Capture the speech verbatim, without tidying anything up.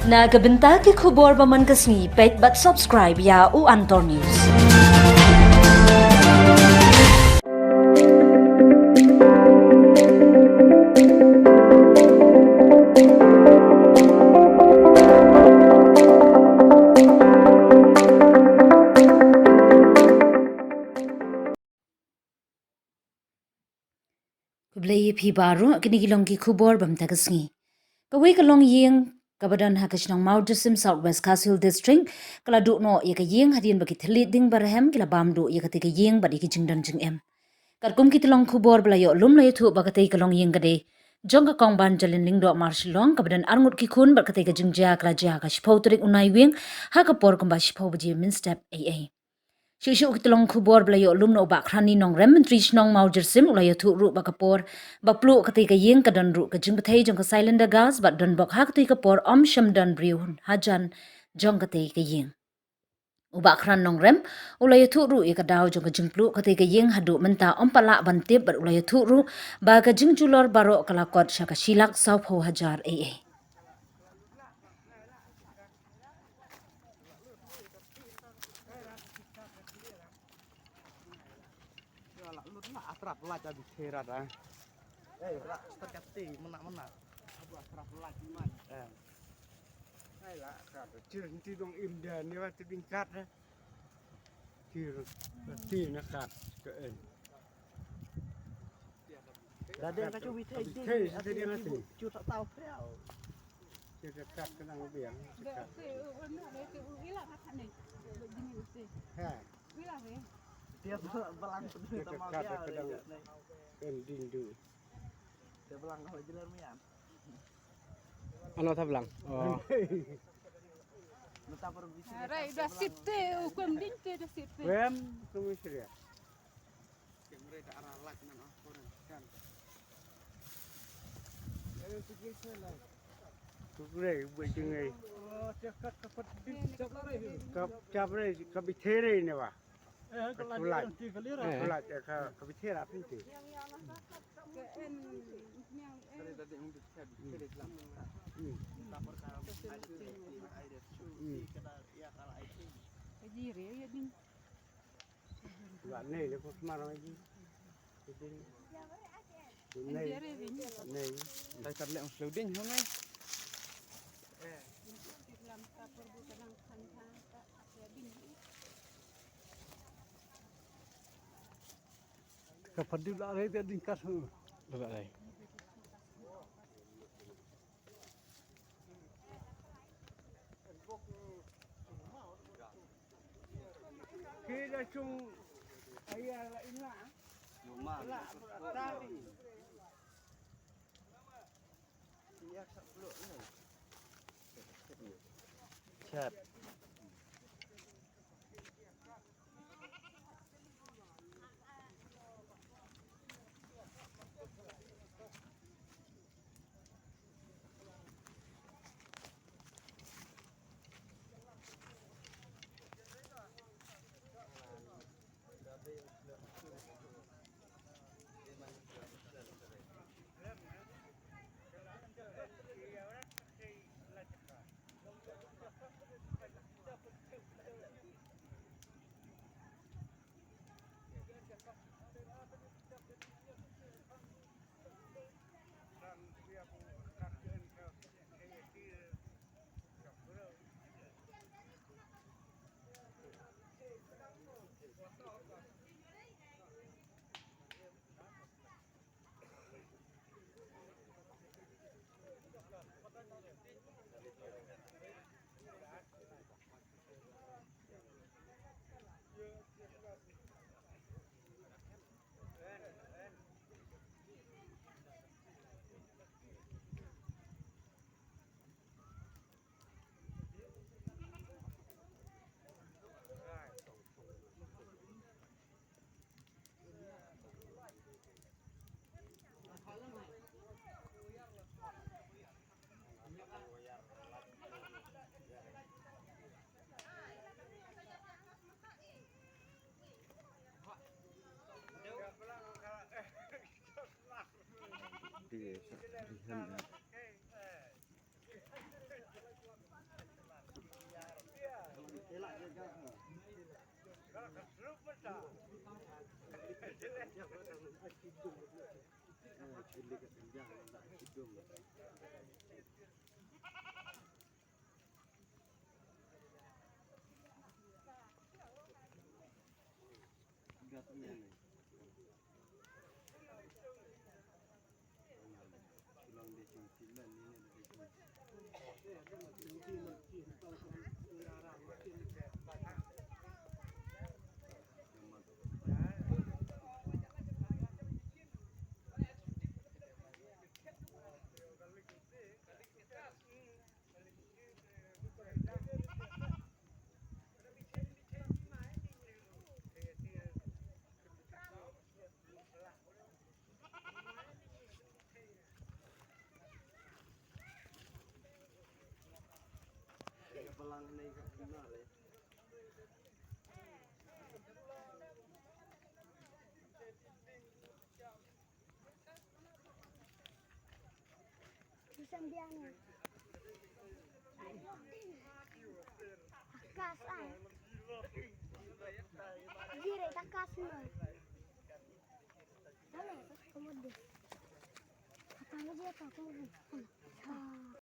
Na ka bynta ki khubor ba man ka sngi, peit bad subscribe ïa u Antor News. Khublei ïa phi baroh, kine ki long ki khubor ba mynta ka sngi. Kawei ka longïing kaba don ha ka shnong Mawjyrsim, South West Khasi Hills District, ka la duh noh ïa ka ïing hadien ba ki thylliej dieng barhem ki la bam duh ïa katei ka ïing bad ïa ki jingdon jingem. Katkum ki tyllong khubor ba la ïoh lum la ïathuh ba katei ka longïing ka dei jong ka Kong Banjalin Lyngdoh Marshillong kaba don arngut ki khun bad katei ka jingjia ka la jia ha ka shiphew tarik u Naiwieng ha ka por kumba shiphew baje mynstep eiei. Shuh shuh ki tyllong khubor ba la ïoh lum na u Bah Khrani Nongrem, Myntri Shnong Mawjyrsim, u la ïathuh ruh ba ka por ba pluh katei ka ïing ka don ruh ka jingbthei jong ka cylinder gas bad donbok ha katei ka por ym shym don briew hajan jong katei ka ïing. U Bah Khran Nongrem u la ïathuh ruh ïa ka daw jong ka jingpluh katei ka ïing, haduh mynta ym pat lah ban tip bad u la ïathuh ruh ba ka jingjulor baroh ka la kot sha ka shi lak sawphew hajar eiei. Hai la kat, tir ti dong im dan ni wa ti bing kat eh. Tir, ti na kat ke en. Da deng ka chu bi thei ding, chu ta tau priau. Tir ka kat ka nang biang. Ha. Dia balang tu ta mau dia. En ding du. Dia balang kalau jelas mian. Ano thablang. Oh. Rai da sip te, u kwem ding te da sip te. Kwem, kwem sria. Kukrei, buat jengai. Kap, kap rai, kap ithei rai ne wa. Eh, ka lait, ka lait, eh, ka, ka bither a pynti. Hmm. Hmm. Ka ji re ya ding. Ba nei le ko smar ma ji. Nei. Nei. Tai kat le ong slow ding ho nei. Ka padi la re te ding kat ho. La re. Ki da chung aya la ina. La tari. Chat. Bisan biang ni. Akas ah. Jire takas ni. Dale, kamu deh. Apa aja tak kamu.